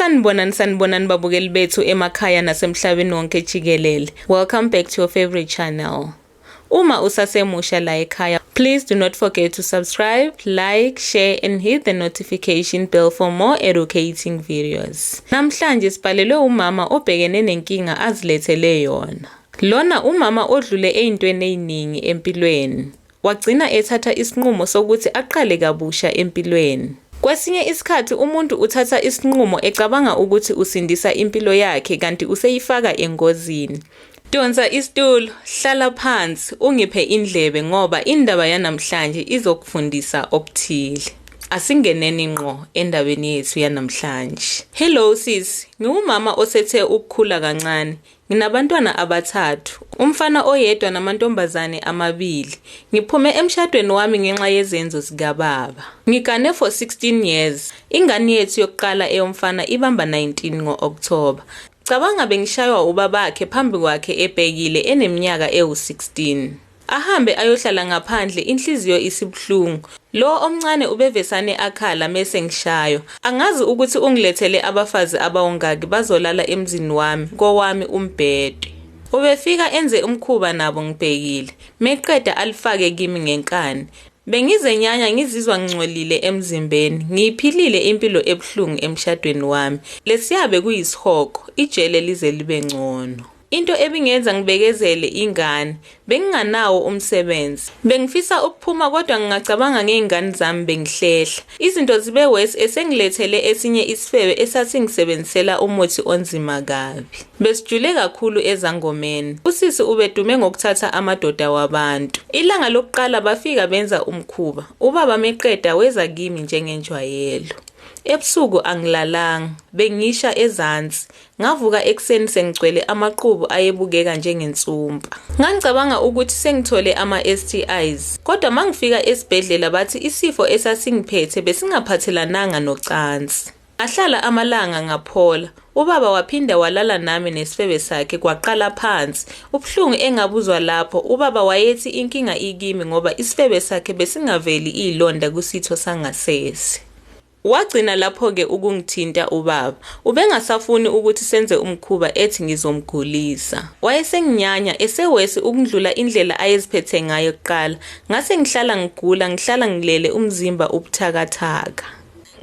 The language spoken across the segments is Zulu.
Sanibonani, sanibonani babukeli bethu emakhaya nasemhlabeni wonke jikelele. Welcome back to your favorite channel. Uma usasemusha la ekhaya, please do not forget to subscribe, like, share and hit the notification bell for more educating videos. Namhlanje sibhalelwe umama obhekene nenkinga azilethele yona. Lona umama odlule ey'ntweni ey'ningi empilweni. Wagcina ethatha isinqumo sokuthi aqale kabusha empilweni. Kwesinye isikhathi umuntu uthatha isinqumo ecabanga ukuthi usindisa impilo yakhe kanti useyifaka engozini. Donsa isitulo, hlala phansi, ungiphe indlebe ngoba indaba yanamhlanje izokufundisa okuthile. Asingeneni ngqo endabeni yethu yanamhlanje. Hello sis, ngiwumama osethe ukukhula kancane. Nginabantwana abathathu, umfana oyedwa namantombazane amabili. Ngiphume emshadweni wami ngenxa yezenzo zikababa. Ngigane for 16 years. Ingane yethu yokuqala eyomfana ibamba 19 ngo-October. Cabanga bengishaywa ubabakhe phambi kwakhe ebhekile eneminyaka ewu-16. Ahambe ayohlala ngaphandle inhliziyo isibuhlungu. Lo omncane ubevesane akhala mese ngishaywa. Angazi ukuthi ungilethele abafazi abawungaki bazolala emzini wami kowami umbhede. Ubefika enze umkhuba nabo ngibhekile. Meqeda alifake kimi ngenkani. Bengizenyanya ngizizwa ngingcolile emzimbeni. Ngiyiphilile impilo ebuhlungu emshadweni wami. Lesiya bekuyisihogo, ijele lize libe ngcono. Into ebingenza ngibekezele ingane, benginganawo umsebenzi. Bengifisa ukuphuma kodwa ngingacabanga ngey'ngane zami bengihlehla. Izinto zibe worse esengilethele esinye isifebe esasingisebenzisela umuthi onzima kabi. Besijule kakhulu ezangomeni. Usisi ubedume ngokuthatha amadoda wabantu. Ilanga lokuqala bafika benza umkhuba. Ubaba meqeda weza kimi njengenjwayelo. Ebusuku angilalanga, bengisha ezansi. Ngavuka ekuseni sengigcwele amaqhubu ayebukeka njengensumpa. Ngangicabanga ukuthi sengithole ama-STIs, kodwa mangifika esibhedlela bathi isifo esasingiphethe besingaphathelananga nocansi. Ngahlala amalanga ngaphola. Ubaba waphinda walala nami nesifebe sakhe kwaqala phansi. Ubuhlungu engabuzwa lapho, ubaba wayethi inkinga ikimi ngoba isifebe sakhe besingaveli iy'londa kusitho sangasese. Wagcina lapho-ke ukungithinta ubaba. Ubengasafuni ukuthi senze umkhuba ethi ngizomgulisa. Wayesenginyanya esewesi ukundlula indlela ayeziphethe ngayo kuqala. Ngase ngihlala ngigula, ngihlala ngilele umzimba ubuthakathaka.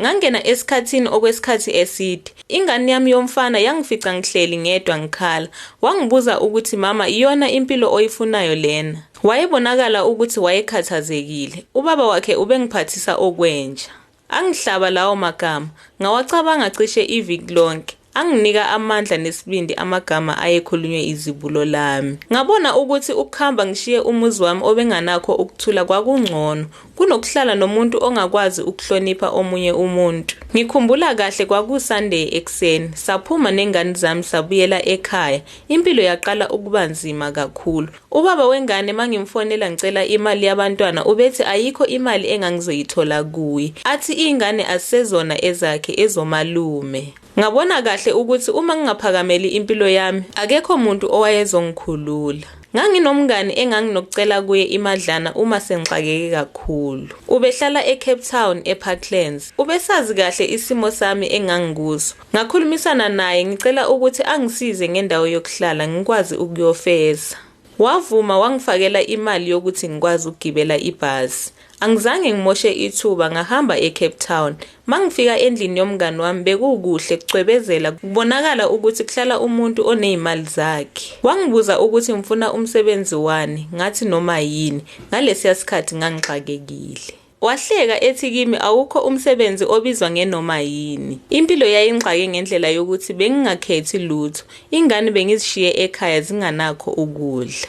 Ngangena esikhathini okwesikhathi eside. Ingane yami yomfana yangifica ngihleli ngedwa ngikhala. Wangibuza ukuthi mama iyona impilo oyifunayo lena. Wayebonakala ukuthi wayekhathazekile. Ubaba wakhe ubengiphathisa okwenja. Angihlaba lawo magama, ngawacabanga cishe iviki lonke. Anginika amandla nesibindi amagama ayekhulunywe izibulo lami. Ngabona ukuthi ukuhamba ngishiye umuzi wami obenganakho ukuthula kwakungcono kunokuhlala nomuntu ongakwazi ukuhlonipha omunye umuntu. Ngikhumbula kahle kwakuSunday ekuseni, saphuma nengane zami sabuyela ekhaya. Impilo yaqala ukuba nzima kakhulu. Ubaba wengane mangimfonela ngicela imali yabantwana ubethi ayikho imali engangizoyithola kuye. Athi iy'ngane azisezona ezakhe ezomalume. Ngabona kahle ukuthi uma ngingaphakameli impilo yami akekho muntu owayezongikhulula. Nganginomngani enganginokucela kuye imadlana uma sengixakeke kakhulu. Ubehlala eCape Town eParklands. Ubesazi kahle isimo sami engangikuso. Ngakhulumisana naye ngicela ukuthi angisize ngendawo yokuhlala ngikwazi ukuyofeza. Wavuma wangifakela imali yokuthi ngikwazi ukugibela ibhasi. Angizange ngimoshe ithuba ngahamba eCape Town. Mangifika endlini yomngani wami bekukuhle kucwebezela kubonakala ukuthi kuhlala umuntu onezimali zakhe. Wangibuza ukuthi ngifuna umsebenzi wani, ngathi noma yini. Ngalesiya sikhathi ngangixakekile. Wahleka ethi kimi awukho umsebenzi obizwa ngenoma yini. Impilo yayingixake ngendlela yokuthi bengingakhethi lutho. Ingane bengizishiye ekhaya zinganakho ukudla.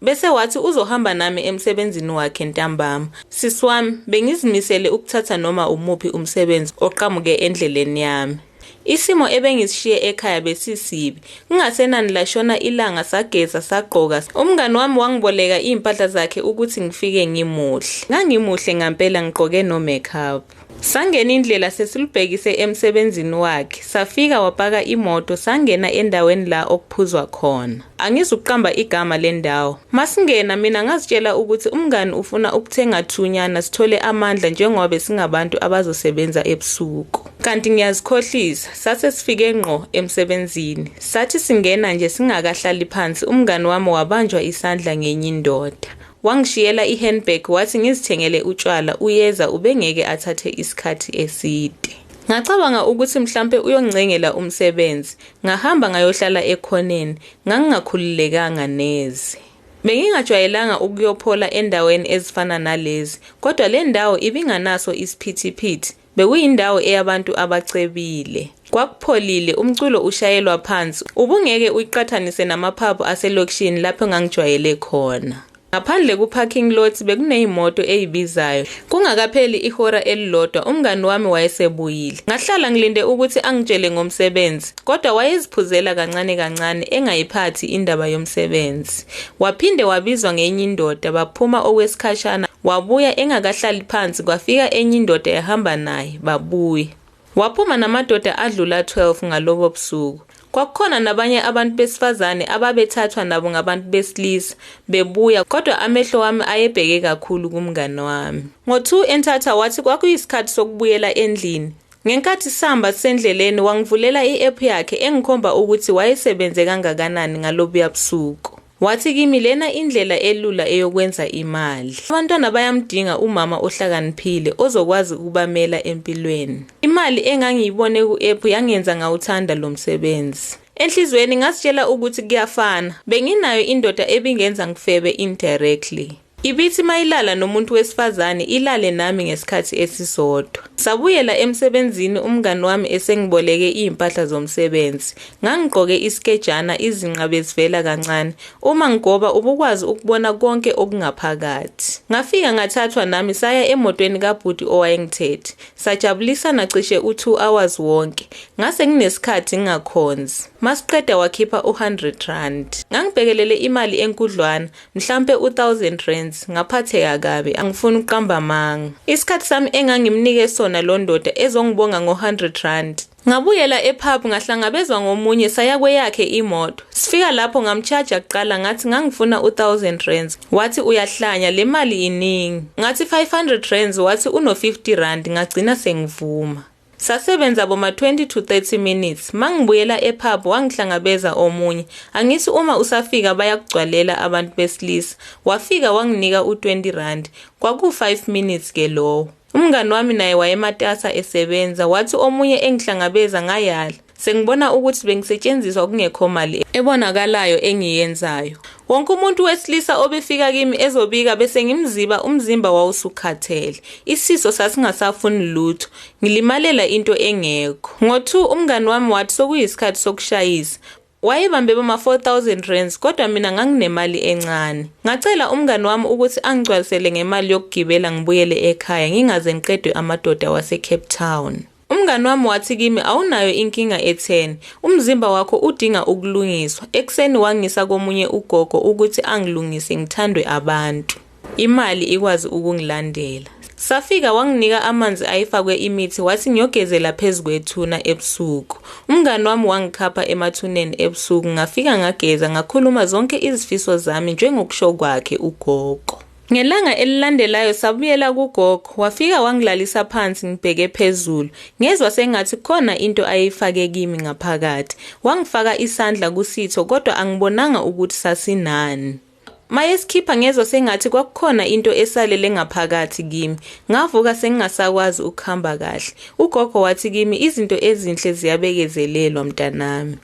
Bese wathi uzohamba nami emsebenzini wakhe ntambama. Sisi wami, bengizimisele ukuthatha noma umuphi umsebenzi oqhamuke endleleni yami. Isimo ebengisishiye ekhaya besisibi. Kungasenani lashona ilanga sageza sagqoka. Umngani wami wangiboleka iy'mpahla zakhe ukuthi ngifike ngimuhle. Ngangimuhle ngampela ngigqoke no-makeup. Sangena indlela sesilubhekise emsebenzini wakhe. Safika wapaka imoto sangena endaweni la okuphuzwa khona. Angizukuqamba igama lendawo. Masingena mina ngazitshela ukuthi umngani ufuna ukuthenga thunyana sithole amandla njengoba besingabantu abazosebenza ebusuku. Kanti ngiyazikhohlisa, sase sifike ngqo emsebenzini. Sathi singena nje singakahlali phansi umngani wami wabanjwa isandla ngenye indoda. Wangishiyela i-handbag wathi ngizithengele utshwala uyeza ubengeke athathe isikhathi eside. Ngacabanga ukuthi mhlampe uyongcengela umsebenzi. Ngahamba ngayohlala ekhoneni, ngangingakhululekanga neze. Bengingajwayelanga ukuyophola endaweni ezifana nalezi, kodwa le ndawo ibinganaso isiphithiphithi. Bekuyindawo eyabantu abacebile. Kwakupholile, umculo ushayelwa phansi. Ubungeke uyiqhathanise namaphabu aselokishini lapho engangijwayele khona. Ngaphandle ku-parking lot bekuneyimoto eyibizayo. Kungakapheli ihora elilodwa umngani wami wayesebuyile. Ngahlala ngilinde ukuthi angitshele ngomsebenzi, kodwa wayeziphuzela kancane kancane engayiphathi indaba yomsebenzi. Waphinde wabizwa ngenye indoda baphuma okwesikhashana wabuya engakahlali phansi kwafika enye indoda yahamba naye babuya. Waphuma namadoda adlula 12 ngalobo busuku. Kwakukhona nabanye abantu besifazane ababethathwa nabo ngabantu besilisa bebuya kodwa amehlo wami ayebheke kakhulu kumngani wami. Ngo-2 entatha wathi kwakuyisikhathi sokubuyela endlini. Ngenkathi sihamba sisendleleni wangivulela i-app yakhe engikhomba ukuthi wayesebenze kangakanani ngalobuya busuku. Wathi kimi lena indlela elula eyokwenza imali. Abantwana bayamdinga umama ohlakaniphile ozokwazi ukubamela empilweni. Imali engangiyibone ku-app yangenza ngawuthanda lo msebenzi. Enhliziyweni ngazitshela ukuthi kuyafana. Benginayo indoda ebingenza ngifebe indirectly. Ibithi mayilala nomuntu wesifazane ilale nami ngesikhathi esisodwa. Sabuyela emsebenzini umngani wami esengiboleke iy'mpahla zomsebenzi. Ngangigqoke isikejana izinqa bezivela kancane. Uma ngigoba ubukwazi ukubona konke okungaphakathi. Ngafika ngathathwa nami saya emotweni kabhuti owayengithethe. Sajabulisana cishe u-2 hours wonke. Ngase nginesikhathi ngingakhonzi. Masiqeda wakhipha u-100 rand. Ngangibhekelele imali enkudlwana mhlampe u-1000 rands ngaphatheka kabi angifuni ukuqamba amanga. Isikhathi sami engangimnike sona lo ndoda ezongibonga ngo-100 rand. Ngabuyela epub ngahlangabezwa ngomunye saya kweyakhe imoto. Sifika lapho ngamcharge kuqala ngathi ngangifuna u-1000 rands. Wathi uyahlanya le mali iningi. Ngathi 500 rands wathi uno-50 rand ngagcina sengivuma. Sasebenza boma 20 to 30 minutes. Mangibuyela epub wangihlangabeza omunye. Angithi uma usafika bayakugcwalela abantu besilisa. Wafika wanginika u-20 rand. Kwaku 5 minutes ke lowo. Umngani wami naye wayematasa esebenza wathi omunye engihlangabeza ngayala. Sengibona ukuthi bengisetshenziswa kungekho mali ebonakalayo engiyenzayo. Wonke umuntu wesilisa obefika kimi ezobika bese ngimziba umzimba wawusukhathele. Isiso sasingasafuni lutho. Ngilimalela into engekho. Ngo-2 umngani wami wathi sokuyisikhathi sokushayisa. Wayebambe boma 4000 rands kodwa mina nganginemali encane. Ngacela umngani wami ukuthi angigcwalisele ngemali yokugibela ngibuyele ekhaya ngingaze ngiqedwe amadoda wase Cape Town. Umngani wami wathi kimi awunayo inkinga etheni, umzimba wakho udinga ukulungiswa. Ekuseni wangisa komunye ugogo ukuthi angilungise ngithandwe abantu. Imali ikwazi ukungilandela. Safika wanginika amanzi ayefakwe imithi wathi ngiyogezela phezu kwethuna ebusuku. Umngani wami wangikhapha emathuneni ebusuku ngafika ngageza ngakhuluma zonke izifiso zami njengokusho kwakhe ugogo. Ngelanga elilandelayo sabuyela kugogo wafika wangilalisa phansi ngibheke phezulu. Ngezwa sengathi khona into ayifake kimi ngaphakathi. Wangifaka isandla kusitho kodwa angibonanga ukuthi sasinani. Mayesikhipha ngezwa sengathi kwakukhona into esalele ngaphakathi kimi. Ngavuka sengingasakwazi ukuhamba kahle. Ugogo wathi kimi izinto ezinhle ziyabekezelelwa mntanami.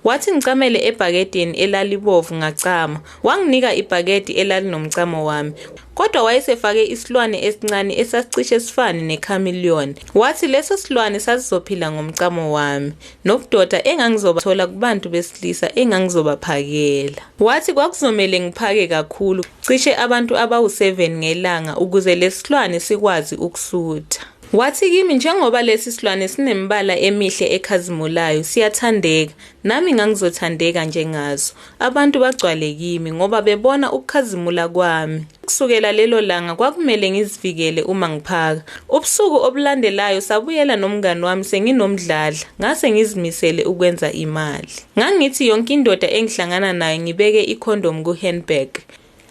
Wathi ngicamele ebhakedeni elalibovu ngacama. Wanginika ibhakede elalinomcamo wami. Kodwa wayesefake isilwane esincane esasicishe sifane nechameleon. Wathi leso silwane sasizophila ngomcamo wami nobudoda engangizobathola kubantu besilisa engangizobaphakela. Wathi kwakuzomele ngiphake kakhulu, cishe abantu abawu-7 ngelanga ukuze lesilwane sikwazi ukusutha. Wathi kimi njengoba lesi silwane sinemibala emihle ekhazimulayo siyathandeka, nami ngangizothandeka njengaso. Abantu bagcwale kimi ngoba bebona ukukhazimula kwami. Kusukela lelo langa kwakumele ngizivikele uma ngiphaka. Ubusuku obulandelayo sabuyela nomngani wami senginomdladla, ngase ngizimisele ukwenza imali. Ngangithi yonke indoda engihlangana nayo ngibeke ikhondomu ku-handbag.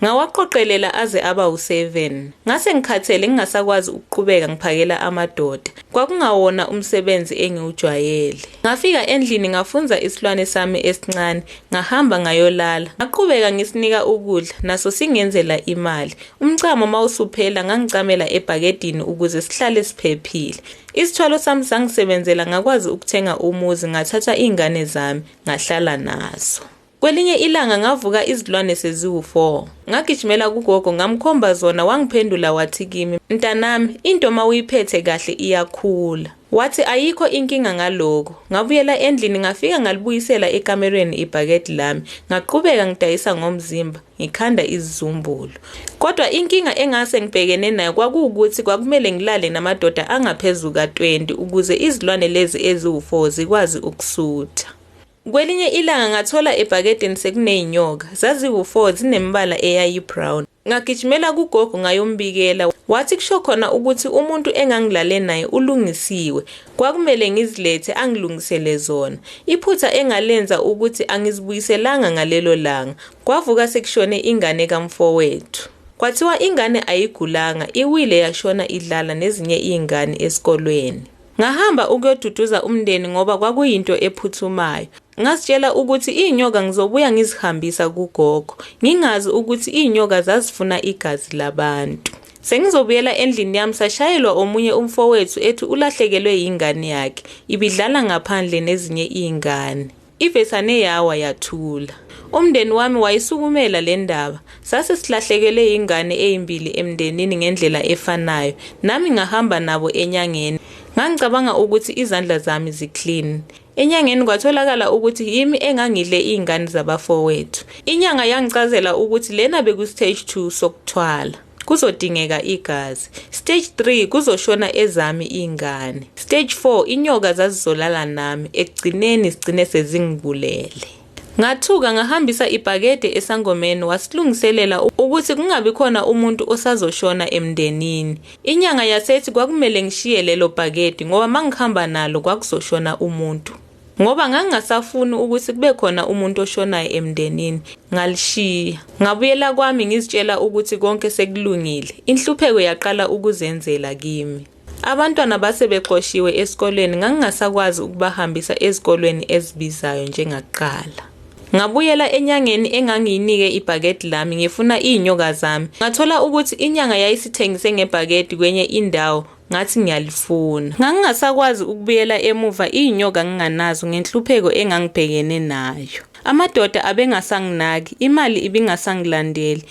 Ngawaqoqelela aze aba u-7. Ngase ngikhathele ngingasakwazi ukuqhubeka ngiphakela amadoda. Kwakungawona umsebenzi engiwujwayele. Ngafika endlini ngafunza isilwane sami esincane, ngahamba ngayolala. Ngaqhubeka ngisinika ukudla, naso singenzela imali. Umchamo mawusuphela ngangicamela ebhakedini ukuze sihlale siphephile. Isithwalo sami sangisebenzela ngakwazi ukuthenga umuzi ngathatha iy'ngane zami ngahlala nazo. Kwelinye ilanga ngavuka izilwane seziwu-4. Ngagijimela kugogo ngamkhomba zona wangiphendula wathi kimi, mntanami, into mawuyiphethe kahle iyakhula. Wathi ayikho inkinga ngaloko. Ngabuyela endlini ngafika ngalibuyisela ekamerweni ibhakede lami. Ngaqhubeka ngidayisa ngomzimba, ngikhanda izizumbulu. Kodwa inkinga engase ngibhekene nayo kwakuwukuthi kwakumele ngilale namadoda angaphezu ka-20 ukuze izilwane lezi eziwu-4 zikwazi ukusutha. Kwelinye ilanga ngathola ebhakedeni sekuney'nyoka, zaziwu-4 zinemibala eyayi-brown. Ngagijimela kugogo ngayombikela, wathi kusho khona ukuthi umuntu engangilale naye ulungisiwe, kwakumele ngizilethe angilungisele zona. Iphutha engalenza ukuthi angizibuyiselanga ngalelo langa, kwavuka sekushone ingane kamfowethu. Kwathiwa ingane ayigulanga, iwile yashona idlala nezinye iy'ngane esikolweni. Ngahamba ukuyoduduza umndeni ngoba kwakuyinto ephuthumayo. Ngazitshela ukuthi iy'nyoka ngizobuya ngizihambisa kugogo, ngingazi ukuthi iy'nyoka zazifuna igazi labantu. Sengizobuyela endlini yami sashayelwa omunye umfowethu ethi ulahlekelwe yingane yakhe, ibidlala ngaphandle nezinye iy'ngane. Ivesane yawa yathula. Umndeni wami wayisukumela le ndaba. Sase silahlekelwe yingane ezimbili emndenini ngendlela efanayo. Nami ngahamba nabo enyangeni. Ngangicabanga ukuthi izandla zami zi-clean. Enyangeni kwatholakala ukuthi yimi engangidle iy'ngane zabafowethu. Inyanga yangichazela ukuthi lena beku-stage 2 sokuthwala. Kuzodingeka igazi. Stage 3 kuzoshona ezami iy'ngane. Stage 4 inyoka zazizolala nami, ekugcineni zigcine sezingibulele. Ngathuka ngahambisa ibhakede esangomeni wasilungiselela ukuthi kungabi khona umuntu osazoshona emndenini. Inyanga yasethi kwakumele ngishiye lelo bhakede ngoba mangihamba nalo kwakuzoshona umuntu. Ngoba ngangingasafuni ukuthi kube khona umuntu oshonayo emndenini, ngalishiya. Ngabuyela kwami ngizitshela ukuthi konke sekulungile. Inhlupheko yaqala ukuzenzela kimi. Abantwana base bexoshiwe esikolweni, ngangingasakwazi ukubahambisa ezikolweni ezibizayo njengakuqala. Ngabuyela enyangeni engangiyinike ibhakede lami ngifuna iy'nyoka zami. Ngathola ukuthi inyanga yayisithengise ngebhakede kwenye indawo, ngathi ngiyalifuna. Ngangingasakwazi ukubuyela emuva iy'nyoka nginganazo ngenhlupheko engangibhekene nayo. Amadoda abengasanginaki, imali ibingasangilandeli.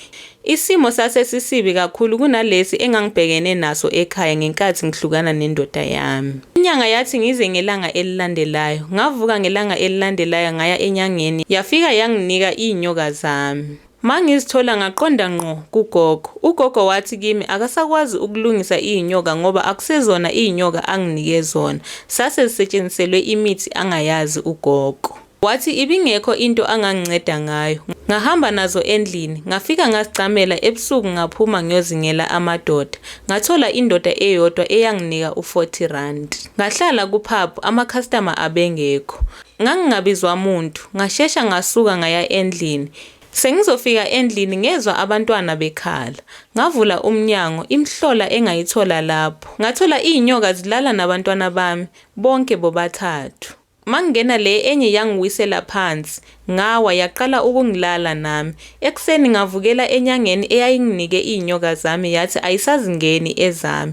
Isimo sase sisibi kakhulu kunalesi engangibhekene naso ekhaya ngenkathi ngihlukana nendoda yami. Inyanga yathi ngize ngelanga elilandelayo. Ngavuka ngelanga elilandelayo ngaya enyangeni, yafika yanginika iy'nyoka zami. Mangizithola ngaqonda ngqo kugogo. Ugogo wathi kimi akasakwazi ukulungisa iy'nyoka ngoba akusezona iy'nyoka anginike zona. Sase zisetshenziselwe imithi angayazi ugogo. Wathi ibingekho into anganginceda ngayo. Ngahamba nazo endlini, ngafika ngazicamela ebusuku ngaphuma ngiyozingela amadoda. Ngathola indoda eyodwa eyanginika u-40 rand. Ngahlala ku-pub, amakhastama abengekho. Ngangingabizwa muntu, ngashesha ngasuka ngaya endlini. Sengizofika endlini ngezwa abantwana bekhala. Ngavula umnyango, imihlola engayithola lapho. Ngathola iy'nyoka zilala nabantwana bami, bonke bobathathu. Mangingena le enye yangiwisela phansi, ngawa yaqala ukungilala nami. Ekuseni ngavukela enyangeni eyayinginike iy'nyoka zami yathi ayisazingeni ezami.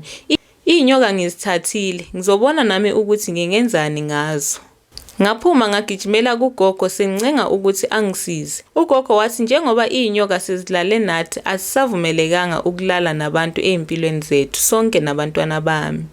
Iy'nyoka ngizithathile, ngizobona nami ukuthi ngingenzani ngazo. Ngaphuma ngagijimela kugogo sengincenga ukuthi angisize. Ugogo wathi njengoba iy'nyoka sezilale nathi asisavumelekanga ukulala nabantu ey'mpilweni zethu sonke nabantwana bami.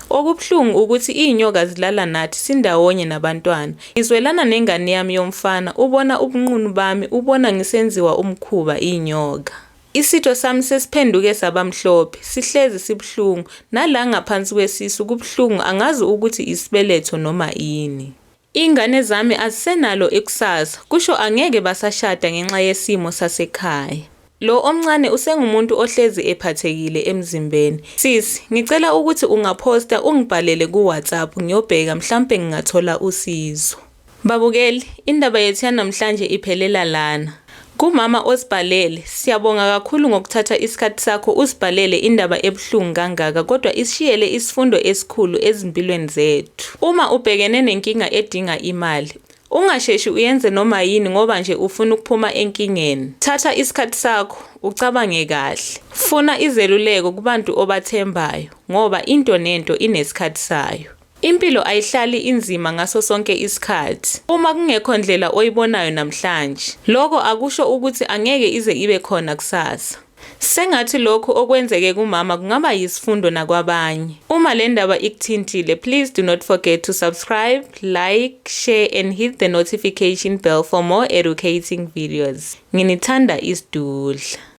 Okubuhlungu ukuthi iy'nyoka zilala nathi sindawonye nabantwana. Ngizwelana nengane yami yomfana, ubona ubunqunu bami, ubona ngisenziwa umkhuba iy'nyoka. Isitho sami sesiphenduke saba mhlophe, sihlezi sibuhlungu, nala ngaphansi kwesisu kubuhlungu angazi ukuthi isibeletho noma ini. Iy'ngane zami azisenalo ikusasa, kusho angeke basashada ngenxa yesimo sasekhaya. Lo omncane usengumuntu ohlezi ephathekile emzimbeni. Sisi, ngicela ukuthi ungaphosta ungibhalele ku-WhatsApp ngiyobheka mhlampe ngingathola usizo. Babukeli, indaba yethu yanamhlanje iphelela lana. Kumama osibhalele, siyabonga kakhulu ngokuthatha isikhathi sakho usibhalele indaba ebuhlungu kangaka kodwa isishiyele isifundo esikhulu ezimpilweni zethu. Uma ubhekene nenkinga edinga imali, ungasheshi uyenze noma yini ngoba nje ufuna ukuphuma enkingeni. Thatha isikhathi sakho, ucabange kahle. Funa izeluleko kubantu obathembayo ngoba into nento inesikhathi sayo. Impilo ayihlali inzima ngaso sonke isikhathi. Uma kungekho ndlela oyibonayo namhlanje, lokho akusho ukuthi angeke ize ibe khona kusasa. Sengathi lokhu okwenzeke kumama kungaba yisifundo nakwabanye. Uma le ndaba ikuthintile, please do not forget to subscribe, like, share and hit the notification bell for more educating videos. Nginithanda isidudla.